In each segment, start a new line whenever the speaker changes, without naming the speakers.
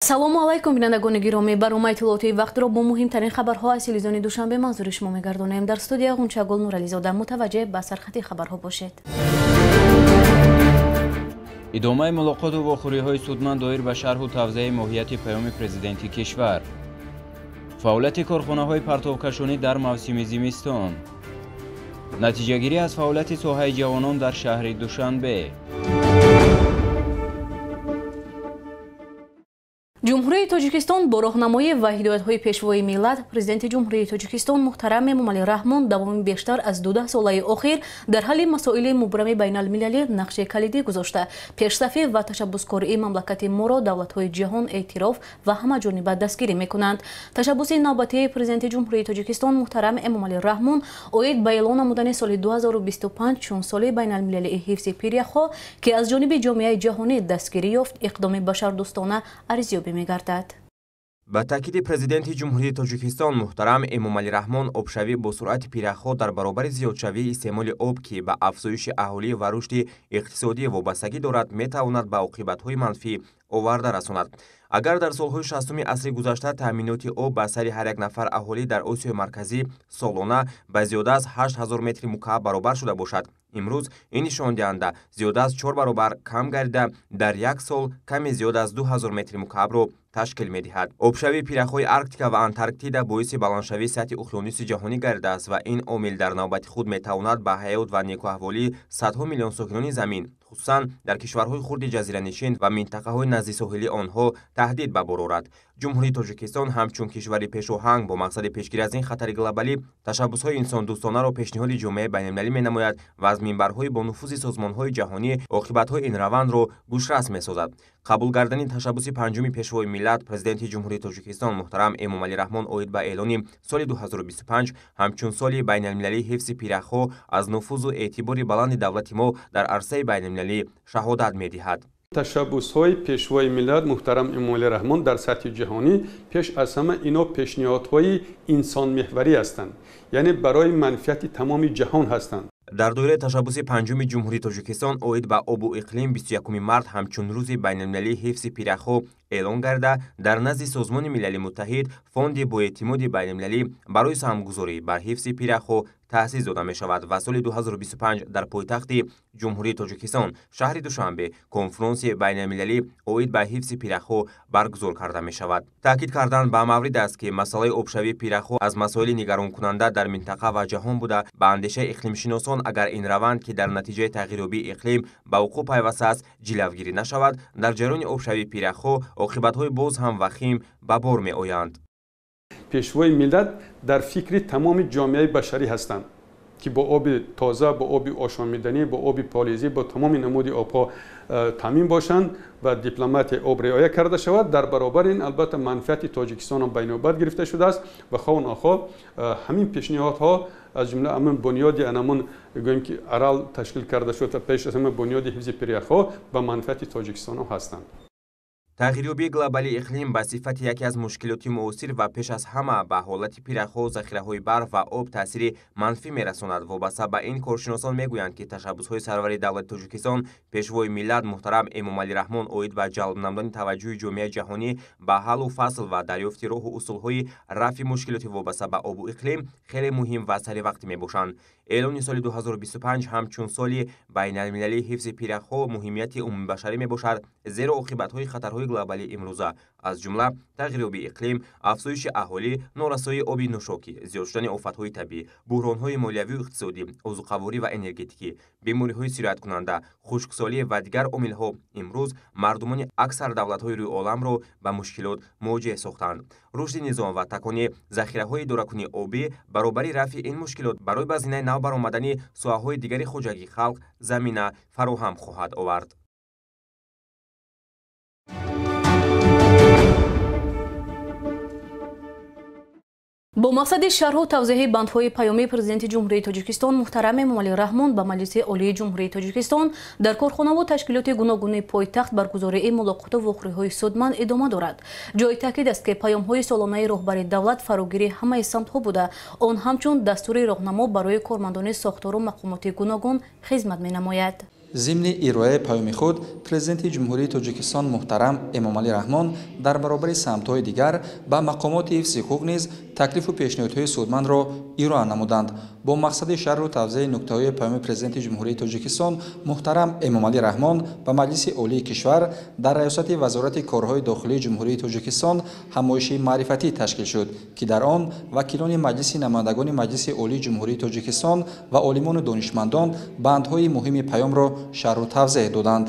Салому алайкум, бинандагони гиромӣ. Барномаи иттилоотии вақтро бо муҳимтарин хабарҳо аз телевизиони Душанбе манзури шумо мегардонем. Дар студия Ғунчагул Нурализода. Мутаваҷҷеҳ ба сархати хабарҳо бошед.
Идомаи мулоқоту вохӯриҳои судманд доир ба шарҳу тавзеҳи моҳияти паёми президенти кишвар. Фаъолияти корхонаҳои партовкашонӣ дар мавсими зимистон. Натиҷагирӣ аз фаъолияти соҳаи ҷавонон дар шаҳри Душанбе.
Ҷумҳурии Тоҷикистон бо роҳнамоӣ ва ҳидоятҳои пешвои миллат, президенти Ҷумҳурии Тоҷикистон муҳтарам Эмомалӣ Раҳмон давоми бештар аз 12 солаи охир дар ҳалли масоили мубрами байналмилалӣ нақши калидӣ гузошта, пешсафӣ ва ташаббускории мамлакати моро давлатҳои ҷаҳон эътироф ва ҳамаҷониба дастгирӣ мекунанд. Ташаббуси навбатии президенти Ҷумҳурии Тоҷикистон муҳтарам Эмомалӣ Раҳмон оид ба эълон намудани соли 2025 чун соли байналмилалии ҳифзи пиряхҳо, ки аз ҷониби ҷомеаи ҷаҳонӣ дастгирӣ ёфт, иқдоми башардӯстона арзёбӣ мегардад.
Ба таъкиди президенти Ҷумҳурии Тоҷикистон муҳтарам Эмомалӣ Раҳмон, обшавӣ бо суръати пиряхҳо дар баробари зиёдшавии истеъмоли об, ки ба афзоиши аҳолӣ ва рушди иқтисодӣ вобастагӣ дорад, метавонад ба оқибатҳои манфӣ оварда расонад. Агар дар солҳои 60-уми асри гузашта таъминоти об ба сари ҳар як нафар аҳолӣ дар Осиёи Марказӣ солона ба зиёда аз 8000 метри мукааб баробар шуда бошад, имрӯз ин нишондиҳанда зиёда аз 4 баробар кам гардида, дар як сол каме зиёд аз 2000 метри мукаабро ташкил медиҳад. Обшавии пиряхҳои Арктика ва Антарктида боиси баландшавии сатҳи уқёнуси ҷаҳонӣ гардидааст ва ин омил дар навбати худ метавонад ба ҳаёт ва некуаҳволии садҳо миллион сокинони замин, хусусан дар кишварҳои хурди ҷазиранишин ва минтақаҳои назди соҳилии онҳо таҳдид ба бор орад. Ҷумҳурии Тоҷикистон ҳамчун кишвари пешоҳанг бо мақсади пешгирӣ аз ин хатари глобалӣ ташаббусҳои инсондӯстонаро пешниҳоди ҷомеаи байналмилалӣ менамояд ва аз минбарҳои бонуфузи созмонҳои ҷаҳонӣ оқибатҳои ин равандро гӯшрас месозад. Қабул гардани ташаббуси панҷуми пешвои миллат, президенти Ҷумҳурии Тоҷикистон муҳтарам Эмомалӣ Раҳмон оид ба эълони соли 2025 ҳамчун соли байналмилалии ҳифзи пиряхҳо аз нуфузу эътибори баланди давлати мо дар арсаи байналмилалӣ шаҳодат медиҳад.
Ташаббусҳои пешвои миллат муҳтарам Эмомалӣ Раҳмон дар сатҳи ҷаҳонӣ пеш аз ҳама ино пешниҳодҳои инсонмеҳварӣ ҳастанд, яъне барои манфиати тамоми ҷаҳон ҳастанд.
Дар доираи ташаббуси панҷуми Ҷумҳурии Тоҷикистон оид ба обу иқлим 21 март ҳамчун рӯзи байналмилалии ҳифзи пиряхҳо эълон гарда, дар назди Созмони Милали Муттаҳид фонди боэътимоди байналмилалӣ барои саҳмгузорӣ бар ҳифзи пиряхҳо таъсис дода мешавад ва соли 2025 дар пойтахти Ҷумҳурии Тоҷикистон шаҳри Душанбе конфронси байналмилалӣ оид ба ҳифзи пиряхҳо баргузор карда мешавад. Таъкид кардан ба маврид аст, ки масъалаи обшавии пиряхҳо аз масоили нигаронкунанда дар минтақа ва ҷаҳон буда, ба андешаи иқлимшиносон агар ин раванд, ки дар натиҷаи тағйирёбии иқлим ба вуқӯъ пайваста аст, ҷилавгирӣ нашавад, дар ҷараёни обшавии пиряхҳо оқибатҳои боз ҳам вахим ба бор меоянд.
Пешвои миллат дар фикри тамоми ҷомеаи башарӣ ҳастанд, ки бо оби тоза, бо оби ошомиданӣ, бо оби полизӣ, бо тамоми намуди обҳо таъмин бошанд ва дипломатияи об риоя карда шавад. Дар баробари ин албатта манфиати Тоҷикистон ҳам байнобат гирифта шудааст ва хоҳу нохоҳ ҳамин пешниҳодҳо аз ҷумла ҳамин бунёди анамон гӯем ки Арал ташкил карда шуд ва пеш аз ҳама бунёди ҳифзи пиряхҳо ба манфиати Тоҷикистон ҳам ҳастанд.
Тағйирёбии глобалии иқлим ба сифати яке аз мушкилоти муосир ва пеш аз ҳама ба ҳолати пиряхҳо, захираҳои барф ва об таъсири манфӣ мерасонад. Вобаста ба ин коршиносон мегӯянд, ки ташаббусҳои сарвари давлати Тоҷикистон, пешвои миллат муҳтарам Эмомалӣ Раҳмон оид ба ҷалб намудани таваҷҷӯҳи ҷомеаи ҷаҳонӣ ба ҳаллу фасл ва дарёфти роҳу усулҳои рафъи мушкилоти вобаста ба обу иқлим хеле муҳим ва саривақтӣ мебошанд. Эълони соли 2025 ҳамчун соли байналмилалии ҳифзи пиряхҳо муҳимияти умумибашарӣ мебошад, зеро оқибатҳои хатарҳои глобалии имрӯза, аз ҷумла тағйирёбии иқлим, афзоиши аҳолӣ, норасоии оби нӯшокӣ, зиёд шудани офатҳои табиӣ, буҳронҳои молиявию иқтисодӣ, озуқаворӣ ва энергетикӣ, бемориҳои сирояткунанда, хушксолӣ ва дигар омилҳо имрӯз мардумони аксар давлатҳои рӯи оламро ба мушкилот мувоҷеҳ сохтанд. Рушди низом ва такони захираҳои идоракунии обӣ баробари рафъи ин мушкилот барои ба зинаи нав баромадани соҳаҳои дигари хоҷагии халқ замина фароҳам хоҳад овард.
Бо мақсади шарҳу тавзеҳи бандҳои паёмии президенти Ҷумҳурии Тоҷикистон муҳтарам Эмомалӣ Раҳмон ба Маҷлиси Олии Ҷумҳурии Тоҷикистон дар корхонаву ташкилоти гуногуни пойтахт баргузории мулоқоту вохӯриҳои судманд идома дорад. Ҷои таъкид аст, ки паёмҳои солонаи роҳбари давлат фарогири ҳамаи самтҳо буда, он ҳамчун дастури роҳнамо барои кормандони сохтору мақомоти гуногун хизмат менамояд.
Зимни ироаи паёми худ Президенти Ҷумҳурии Тоҷикистон муҳтарам Эмомалӣ Раҳмон дар баробари самтҳои дигар ба мақомоти ҳифзи ҳуқуқ низ таклифу пешниҳодҳои судмандро ироа намуданд. Бо мақсади шарҳу тавзеҳи нуктаҳои паёми Президенти Ҷумҳурии Тоҷикистон муҳтарам Эмомалӣ Раҳмон ба Маҷлиси Олии кишвар дар раёсати Вазорати корҳои дохилии Ҷумҳурии Тоҷикистон ҳамоиши маърифатӣ ташкил шуд, ки дар он вакилони Маҷлиси намояндагони Маҷлиси Олии Ҷумҳурии Тоҷикистон ва олимону донишмандон бандҳои муҳими паёмро шарҳу тавзеҳ доданд.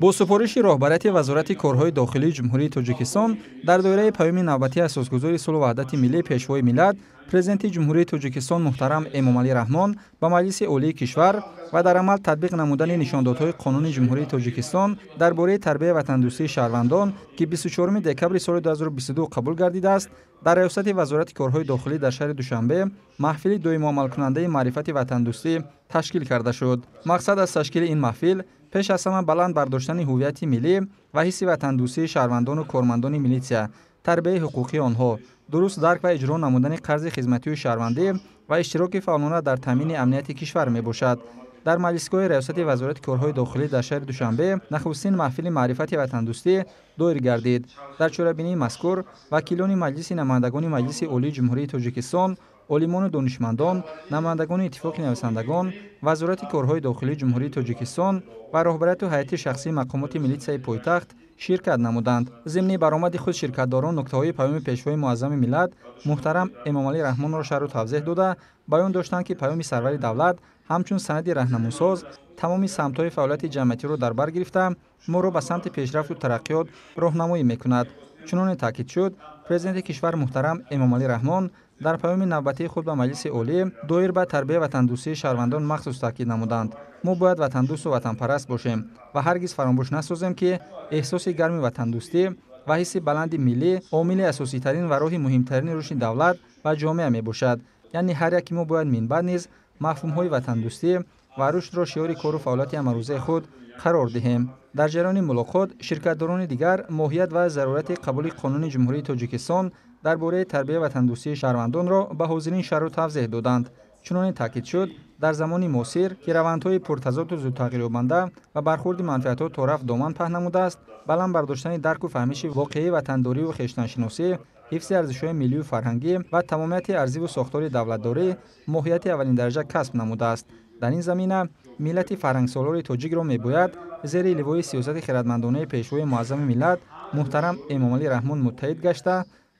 Бо супориши роҳбарияти Вазорати корҳои дохилии Ҷумҳурии Тоҷикистон дар доираи паёми навбатии асосгузори сулҳу ваҳдати миллӣ, Пешвои миллат, Президенти Ҷумҳурии Тоҷикистон муҳтарам Эмомалӣ Раҳмон ба Маҷлиси Олии кишвар ва дар амал татбиқ намудани нишондодҳои Қонуни Ҷумҳурии Тоҷикистон дар бораи тарбияи ватандӯстии шаҳрвандон, ки 24 декабри соли 2022 қабул гардидааст, дар раёсати Вазорати корҳои дохилӣ дар шаҳри Душанбе маҳфили доимоамалкунандаи маърифати ватандӯстӣ ташкил карда шуд. Мақсад аз ташкили ин маҳфил пеш аз ҳама баланд бардоштани ҳуввияти миллӣ ва ҳисси ватандӯстии шаҳрвандону кормандони милитсия, тарбияи ҳуқуқии онҳо, дуруст дарк ва иҷро намудани қарзи хизматию шаҳрвандӣ ва иштироки фаъолона дар таъмини амнияти кишвар мебошад. Дар маҷлисгоҳи раёсати Вазорати корҳои дохилӣ дар шаҳри Душанбе нахустин маҳфили маърифати ватандӯстӣ доир гардид. Дар чорабинии мазкур вакилони Маҷлиси намояндагони Маҷлиси Олии Ҷумҳурии Тоҷикистон, олимону донишмандон, намояндагони Иттифоқи нависандагон, Вазорати корҳои дохилии Ҷумҳурии Тоҷикистон ва роҳбарияту ҳайати шахсии мақомоти милитсияи пойтахт ширкат намуданд. Зимни баромади худ ширкатдорон нуктаҳои паёми Пешвои муаззами миллат муҳтарам Эмомалӣ Раҳмонро шарҳу тавзеҳ дода, баён доштанд, ки паёми сарвари давлат ҳамчун санади раҳнамусоз тамоми самтҳои фаъолияти ҷамъиятиро дар бар гирифта, моро ба самти пешрафту тараққиёт роҳнамоӣ мекунад. Чуноне таъкид шуд, Президенти кишвар муҳтарам Эмомалӣ Раҳмон дар паёми навбатии худ ба Маҷлиси Олӣ доир ба тарбияи ватандӯстии шаҳрвандон махсус таъкид намуданд. Мо бояд ватандӯсту ватанпараст бошем ва ҳаргиз фаромӯш насозем, ки эҳсоси гарми ватандӯстӣ ва ҳисси баланди миллӣ омили асоситарин ва роҳи муҳимтарини рушди давлат ва ҷомеа мебошад. Яъне ҳар яки мо бояд минбаъд низ мафҳумҳои ватандӯстӣ ва рушдро шиори кору фаъолияти ҳамарӯзаи худ қарор диҳем. Дар ҷараёни мулоқот ширкатдорони дигар моҳият ва зарурати қабули Қонуни Ҷумҳурии Тоҷикистон дар бораи тарбияи ватандӯстии шаҳрвандонро ба ҳозирин шарҳу тавзеҳ доданд. Чуноне таъкид шуд, дар замони муосир, ки равандҳои пуртазоду зудтағйирёбанда ва бархурди манфиатҳо то рафт доман паҳн намудааст, баланд бардоштани дарку фаҳмиши воқеии ватандорию хештаншиносӣ, ҳифзи арзишҳои миллию фарҳангӣ ва тамомияти арзиву сохтори давлатдорӣ моҳияти аввалиндараҷа касб намудааст. Дар ин замина миллати фарҳангсолори тоҷикро мебояд зери ливои сиёсати хиратмандонаи Пешвои муаззами миллат муҳтарам Эмомалӣ Раҳмон муттаҳид гашта,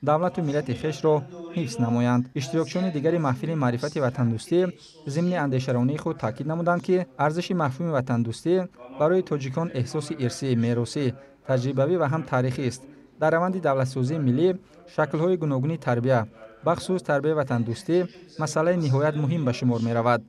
давлату миллати хешро ҳифз намоянд. Иштирокчиёни дигари маҳфили маърифати ватандӯстӣ зимни андешаронии худ таъкид намуданд, ки арзиши мафҳуми ватандӯстӣ барои тоҷикон эҳсоси ирсӣ, меросӣ, таҷрибавӣ ва ҳам таърихист. Дар раванди давлатсозии миллӣ шаклҳои гуногуни тарбия, бахусус тарбияи ватандӯстӣ, масъалаи ниҳоят муҳим ба шумор меравад.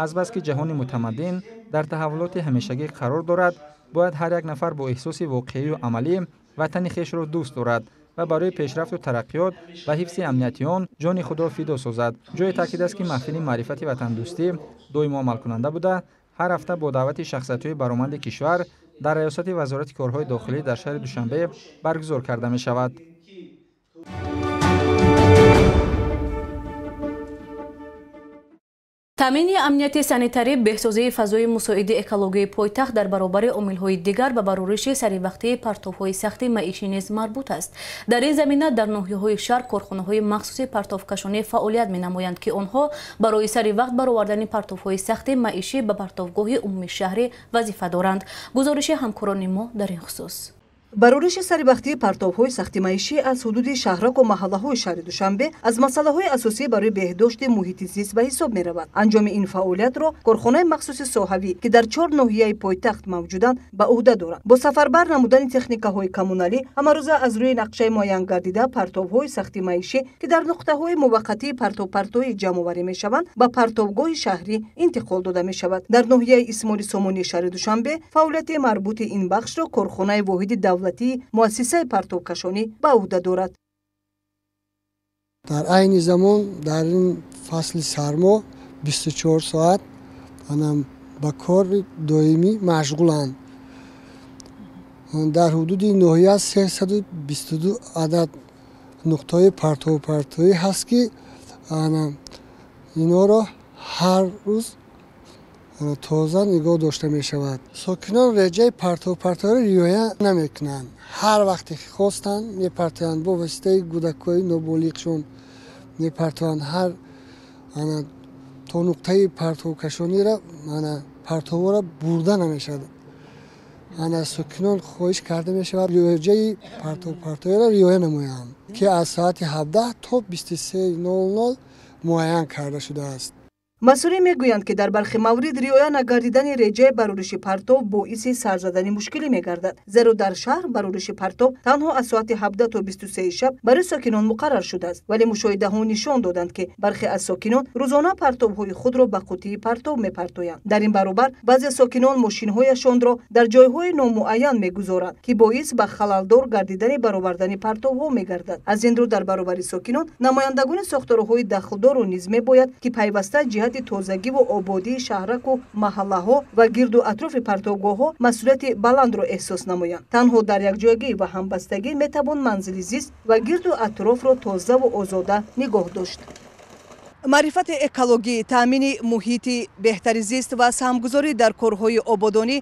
Азбаски ҷаҳони мутамаддин дар таҳаввулоти ҳамешагӣ қарор дорад, бояд ҳар як нафар бо эҳсоси воқеию амалӣ ватани хешро дӯст дорад ва барои пешрафту тараққиёт ва ҳифзи амнияти он ҷони худро фидо созад. Ҷои таъкид аст, ки маҳфили маърифати ватандӯстӣ доимо амалкунанда буда, ҳар ҳафта бо даъвати шахсиятҳои бароманди кишвар дар раёсати Вазорати корҳои дохилӣ дар шаҳри Душанбе баргузор карда мешавад.
Таъмини амнияти санитарӣ, беҳсозии фазои мусоиди экологияи пойтахт дар баробари омилҳои дигар ба барориши саривақтии партовҳои сахти маишӣ низ марбут аст. Дар ин замина дар ноҳияҳои шаҳр корхонаҳои махсуси партовкашонӣ фаъолият менамоянд, ки онҳо барои саривақт баровардани партовҳои сахти маишӣ ба партовгоҳи умумишаҳрӣ вазифа доранд. Гузориши ҳамкорони мо дар ин хусус.
Барориши саривақтии партовҳои сахти маишӣ аз ҳудуди шаҳраку маҳаллаҳои шаҳри Душанбе аз масъалаҳои асосӣ барои беҳдошти муҳити зист ба ҳисоб меравад. Анҷоми ин фаъолиятро корхонаи махсуси соҳавӣ, ки дар 4 ноҳияи пойтахт мавҷуданд, ба ӯҳда дорад. Бо сафарбар намудани техникаҳои коммуналӣ ҳамарӯза аз рӯи нақшаи муайян гардида партовҳои сахти маишӣ, ки дар нуқтаҳои муваққатии партовпартоӣ ҷамъоварӣ мешаванд, ба партовгоҳи шаҳрӣ интиқол дода мешавад. Дар ноҳияи Исмоили Сомонии шаҳри Душанбе фаъолияти марбути ин бахшро корхонаи воҳиди давлатии муассисаи партовкашонӣ ба ӯҳда дорад.
Дар айни замон дар ин фасли сармо 24 соат ба кори доимӣ машғуланд. Дар ҳудуди ноҳия 322 адад нуқтаҳои партовпартоӣ ҳаст, ки инҳоро ҳар рӯз тоза нигоҳ дошта мешавад. Сокинон реҷаи партовпартоиро риоя намекунанд. Ҳар вақте хостанд мепартоянд, бо воситаи кӯдакҳои ноболиғшон мепартоянд. Ҳар то нуқтаи партовкашониро партовҳоро бурда намешавад. Сокинон хоҳиш карда мешавад реҷаи партовпартоиро риоя намоянд, ки аз соати 17 то 23:00 муайян карда шудааст.
Масъулин мегӯянд, ки дар бархе маврид риоя нагардидани реҷаи барориши партов боиси сар задани мушкилӣ мегардад, зеро дар шаҳр барориши партов танҳо аз соати 17 то 23 шаб барои сокинон муқаррар шудааст. Вале мушоҳидаҳо нишон доданд, ки бархе аз сокинон рӯзона партовҳои худро ба қутии партов мепартоянд. Дар ин баробар баъзе сокинон мошинҳояшонро дар ҷойҳои номуайян мегузоранд, ки боис ба халалдор гардидани баровардани партовҳо мегардад. Аз ин рӯ дар баробари сокинон намояндагони сохторҳои дахлдорро низ мебояд, ки пайваста ҷиҳати тозагиву ободии шаҳраку маҳаллаҳо ва гирду атрофи партовгоҳҳо масъулияти баландро эҳсос намоянд. Танҳо дар якҷоягӣ ва ҳамбастагӣ метавон манзили зист ва гирду атрофро тозаву озода нигоҳ дошт. Маърифати экологӣ, таъмини муҳити беҳтари зист ва саҳмгузорӣ дар корҳои ободонӣ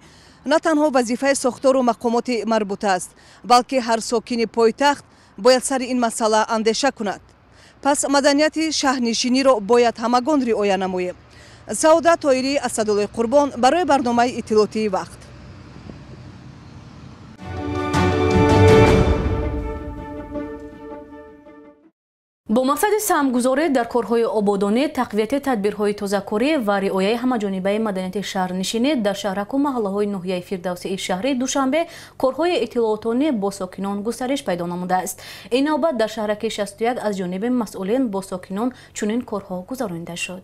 на танҳо вазифаи сохтору мақомоти марбута аст, балки ҳар сокини пойтахт бояд сари ин масъала андеша кунад. Пас маданияти шаҳрнишиниро бояд ҳамагон риоя намоем. Саодат Тоирӣ, Асадуллои Қурбон барои барномаи иттилоотии вақт.
Бо мақсади саҳмгузорӣ дар корҳои ободонӣ, тақвияти тадбирҳои тозакорӣ ва риояи ҳамаҷонибаи маданияти шаҳрнишинӣ дар шаҳраку маҳаллаҳои ноҳияи Фирдавсии шаҳри Душанбе корҳои иттилоотонӣ бо сокинон густариш пайдо намудааст. Ин навбат дар шаҳраки 61 аз ҷониби масъулин бо сокинон чунин корҳо гузаронида шуд.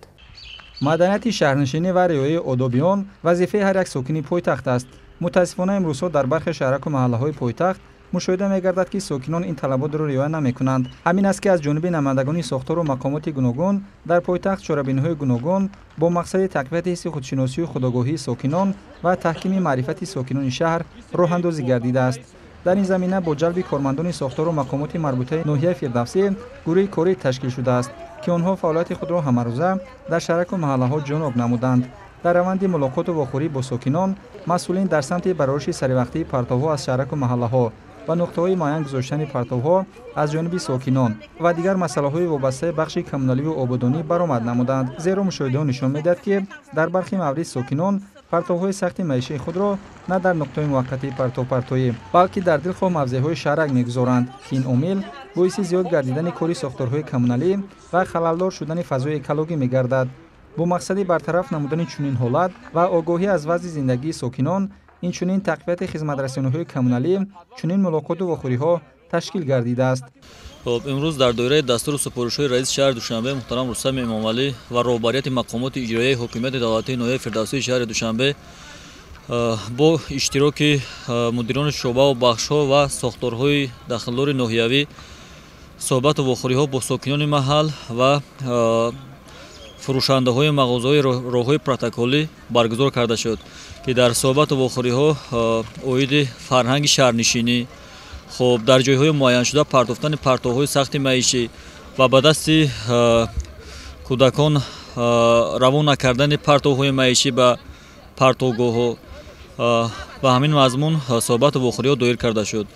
Маданияти шаҳрнишинӣ ва риояи одоби он вазифаи ҳар як сокини пойтахт аст. Мутаассифона имрӯзҳо дар бархе шаҳраку маҳаллаҳои пойтахт мушоҳида мегардад, ки сокинон ин талаботро риоя намекунанд. Ҳамин аст, ки аз ҷониби намояндагони сохтору мақомоти гуногун дар пойтахт чорабиниҳои гуногун бо мақсади тақвияти ҳисси худшиносию худогоҳии сокинон ва таҳкими маърифати сокинони шаҳр роҳандозӣ гардидааст. Дар ин замина бо ҷалби кормандони сохтору мақомоти марбутаи ноҳияи Фирдавсӣ гурӯҳи корӣ ташкил шудааст, ки онҳо фаъолияти худро ҳамарӯза дар шаҳраку маҳаллаҳо ҷоноб намуданд. Дар раванди мулоқоту вохӯрӣ бо сокинон масъулин дар самти барориши саривақтии партовҳо аз шаҳраку маҳаллаҳо ва нуқтаҳои муайян гузоштани партовҳо аз ҷониби сокинон ва дигар масъалаҳои вобастаи бахши коммуналиву ободонӣ баромад намуданд. Зеро мушоҳидаҳо нишон медиҳад, ки дар бархи маврид сокинон партовҳои сахти маишии худро на дар нуқтаҳои муваққатии партовпартоӣ, балки дар дилхоҳ мавзеъҳои шаҳрак мегузоранд, ки ин омил боиси зиёд гардидани кори сохторҳои коммуналӣ ва халалдор шудани фазои экологӣ мегардад. Бо мақсади бартараф намудани чунин ҳолат ва огоҳӣ аз вазъи зиндагии сокинон, инчунин тақвияти хизматрасониҳои коммуналӣ чунин мулоқоту вохӯриҳо ташкил гардидааст.
Имрӯз дар доираи дастуру супоришҳои раиси шаҳри Душанбе муҳтарам Рустами Эмомалӣ ва роҳбарияти мақомоти иҷроияи ҳокимияти давлатии ноҳияи Фирдавсии шаҳри Душанбе бо иштироки мудирони шӯъбаву бахшҳо ва сохторҳои дахлдори ноҳиявӣ суҳбату вохӯриҳо бо сокинони маҳал ва фурӯшандаҳои мағозаҳои роҳҳои протоколӣ баргузор карда шуд, ки дар суҳбату вохӯриҳо оиди фарҳанги шаҳрнишинӣ, хуб дар ҷойҳои муайяншуда партофтани партовҳои сахти маишӣ ва ба дасти кӯдакон равон накардани партовҳои маишӣ ба партовгоҳҳо ба ҳамин мазмун суҳбату вохӯриҳо доир карда шуд.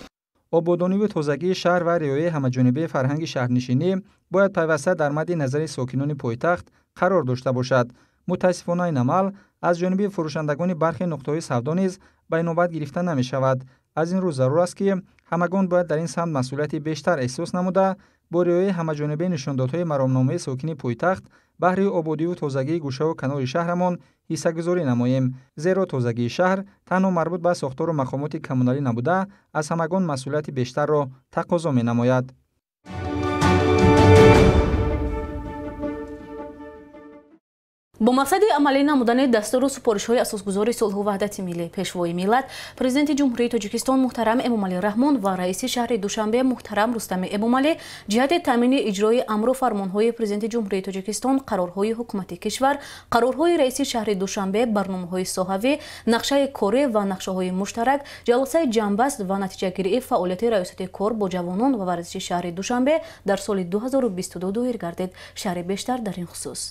Ободониву тозагии шаҳр ва риояи ҳамаҷонибаи фарҳанги шаҳрнишинӣ бояд пайваста дар мадди назари сокинони пойтахт қарор дошта бошад. Мутаассифона ин амал аз ҷониби фурӯшандагони бархе нуқтаҳои савдо низ ба инобат гирифта намешавад. Аз ин рӯ зарур аст, ки ҳамагон бояд дар ин самт масъулияти бештар эҳсос намуда, бо риояи ҳамаҷонибаи нишондодҳои маромномаи сокини пойтахт баҳри ободиву тозагии гӯшаву канори шаҳрамон ҳиссагузорӣ намоем. Зеро тозагии шаҳр танҳо марбут ба сохтору мақомоти коммуналӣ набуда, аз ҳамагон масъулияти бештарро тақозо менамояд.
Бо мақсади амалӣ намудани дастуру супоришҳои асосгузори сулҳу ваҳдати миллӣ, Пешвои миллат, Президенти Ҷумҳурии Тоҷикистон муҳтарам Эмомалӣ Раҳмон ва раиси шаҳри Душанбе муҳтарам Рустами Эмомалӣ ҷиҳати таъмини иҷрои амру фармонҳои Президенти Ҷумҳурии Тоҷикистон, қарорҳои ҳукумати кишвар, қарорҳои раиси шаҳри Душанбе, барномаҳои соҳавӣ, нақшаи корӣ ва нақшаҳои муштарак, ҷаласаи ҷамъбаст ва натиҷагирии фаъолияти раёсати кор бо ҷавонон ва варзиши шаҳри Душанбе дар соли 2022 доир гардид. Шарҳи бештар дар ин хусус.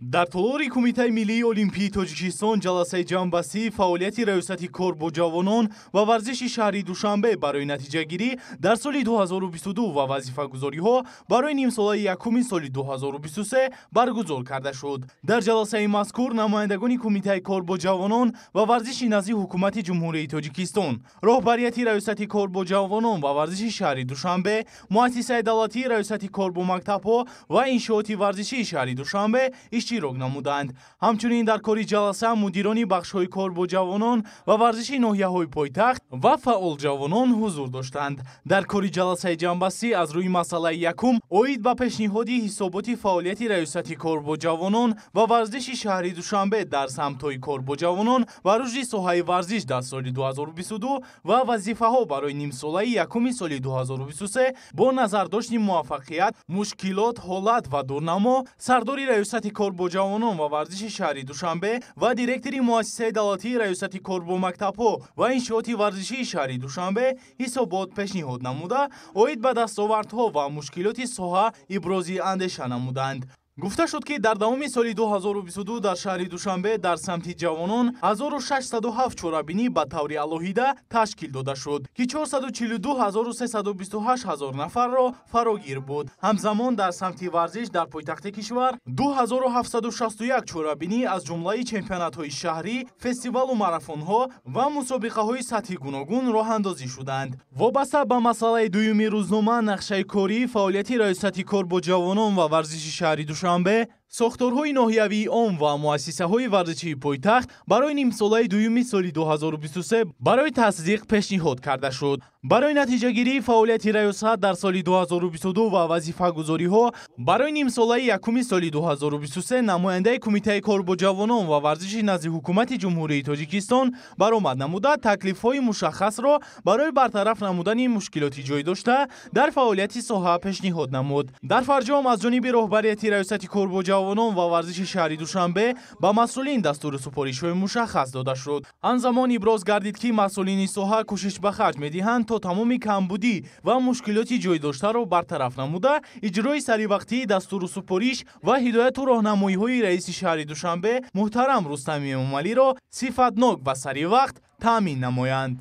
Дар толори Кумитаи миллии Олимпии Тоҷикистон ҷаласаи ҷамъбастии фаъолияти Раёсати кор бо ҷавонон ва варзиши шаҳри Душанбе барои натиҷагирӣ дар соли 2022 ва вазифагузориҳо барои нимсолаи якуми соли 2023 баргузор карда шуд. Дар ҷаласаи мазкур намояндагони Кумитаи кор бо ҷавонон ва варзиши назди Ҳукумати Ҷумҳурии Тоҷикистон, роҳбарияти Раёсати кор бо ҷавонон ва варзиши шаҳри Душанбе, Муассисаи давлатии Раёсати кор бо мактабҳо ва иншооти варзишии шаҳри Душанбе иштирок намуданд. Ҳамчунин дар кори ҷаласа мудирони бахшҳои кор бо ҷавонон ва варзиши ноҳияҳои пойтахт ва фаъол ҷавонон ҳузур доштанд. Дар кори ҷаласаи ҷамъбастӣ аз рӯи масъалаи якум оид ба пешниҳоди ҳисоботи фаъолияти Раёсати кор бо ҷавонон ва варзиши шаҳри Душанбе дар самтҳои кор бо ҷавонон ва рушди соҳаи варзиш дар соли 2022 ва вазифаҳо барои нимсолаи якуми соли 2023 бо назардошти муваффақият, мушкилот, ҳолат ва дурнамо, сардори Раёсати кор бо ҷавонон ва варзиши шаҳри Душанбе ва директори Муассисаи давлатии Раёсати кор бо мактабҳо ва иншооти варзишии шаҳри Душанбе ҳисобот пешниҳод намуда, оид ба дастовардҳо ва мушкилоти соҳа ибрози андеша намуданд. Гуфта шуд, ки дар давоми соли 2022 дар шаҳри Душанбе дар самти ҷавонон 1607 чорабинӣ ба таври алоҳида ташкил дода шуд, ки 442328 ҳазор нафарро фарогир буд. Ҳамзамон дар самти варзиш дар пойтахти кишвар 2761 чорабинӣ аз ҷумлаи чемпионатҳои шаҳрӣ, фестивалу марафонҳо ва мусобиқаҳои сатҳи гуногун роҳандозӣ шуданд. Вобаста ба масъалаи дуюми рӯзнома, нақшаи кории фаъолияти Раёсати кор бо ҷавонон ва варзиши шаҳри Душанбе, сохторҳои ноҳиявии он ва муассисаҳои варзишии пойтахт барои нимсолаи дуюми соли 2023 барои тасдиқ пешниҳод карда шуд. Барои натиҷагирии фаъолияти раёсат дар соли 2022 ва вазифагузориҳо барои нимсолаи якуми соли 2023 намояндаи Кумитаи кор бо ҷавонон ва варзиши назди Ҳукумати Ҷумҳурии Тоҷикистон баромад намуда, таклифҳои мушаххасро барои бартараф намудани мушкилоти ҷой дошта дар фаъолияти соҳа пешниҳод намуд. Дар фарҷом аз ҷониби роҳбарияти Раёсати кор бо ҷавонон ва варзиши шаҳри Душанбе ба масъулин дастуру супоришҳои мушаххас дода шуд. Ҳамзамон иброз гардид, ки масъулини соҳа кӯшиш ба харҷ медиҳанд то тамоми камбудӣ ва мушкилоти ҷой доштаро бартараф намуда, иҷрои саривақтии дастуру супориш ва ҳидояту роҳнамоиҳои раиси шаҳри Душанбе муҳтарам Рустами Эмомалиро сифатнок ва саривақт таъмин намоянд.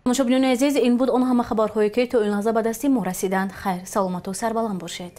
Тамошобинони азиз, ин буд он ҳама хабарҳое, ки то ин лаҳза ба дасти мо расиданд. Хайр, саломату сарбаланд бошед.